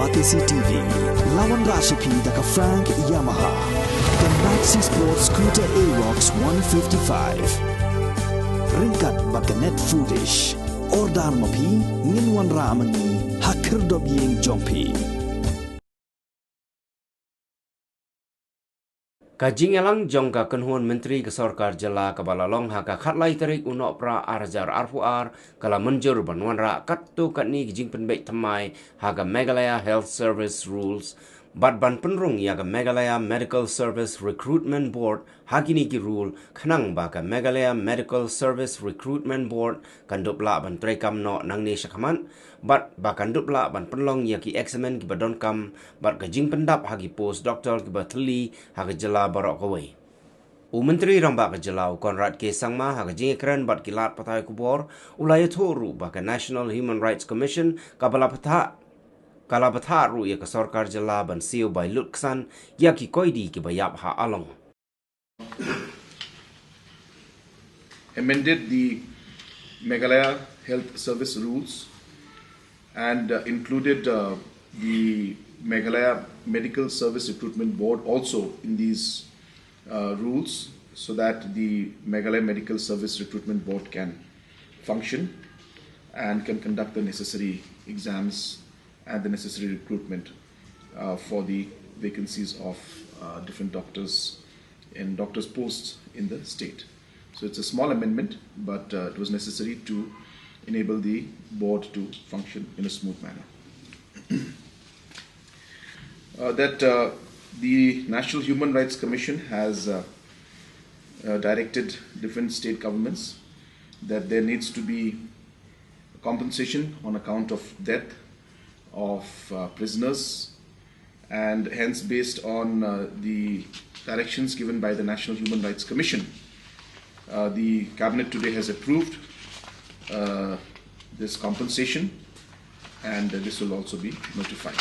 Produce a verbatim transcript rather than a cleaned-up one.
Batesi T V, la wanrah sha phi da ka Frank Yamaha, ka Maxi Sport Scooter Aerox one fifty-five. Ryngkat bad ka Net Foodish. Order ma phi, ngin wanrah ma ngi ha khyrdop ïing jong phi. Ka jingïalang jong ka kynhun myntri ka sorkar jylla kaba la long ha ka khatlai tarik u Nohprah ar hajar arphew ar ka la mynjur ban wanrah katto katne ki jingpynbeit thymmai ha ka Meghalaya Health Service Rules bad ban pynrung ïa ka Meghalaya Medical Service Recruitment Board ha kine ki rule, khnang ba ka Meghalaya Medical Service Recruitment Board kan dup lah ban treikam noh nangne shakhmat, bad ba kan dup lah ban pynlong ïa ki eksamin kiba donkam bad ka jingpyndap ha ki post doktor kiba thylli ha ka jylla baroh kawei. U Myntri Rangbah ka jylla u Conrad K Sangma ha ka jingïakren bad ki lad pathai khubor u la ïathuh ruh ba ka National Human Rights Commission ka ba la pathah ka la pathah ruh ïa ka sorkar jylla ban siew bai lutksan ïa ki koidi kiba ïap ha along. Amended the Meghalaya Health Service Rules and uh, included uh, the Meghalaya Medical Service Recruitment Board also in these uh, rules so that the Meghalaya Medical Service Recruitment Board can function and can conduct the necessary exams and the necessary recruitment uh, for the vacancies of uh, different doctors and doctors' posts in the state. So it's a small amendment, but uh, it was necessary to enable the board to function in a smooth manner. Uh, that uh, the National Human Rights Commission has uh, uh, directed different state governments that there needs to be compensation on account of death of uh, prisoners, and hence, based on uh, the directions given by the National Human Rights Commission, uh, the Cabinet today has approved uh, this compensation, and uh, this will also be notified.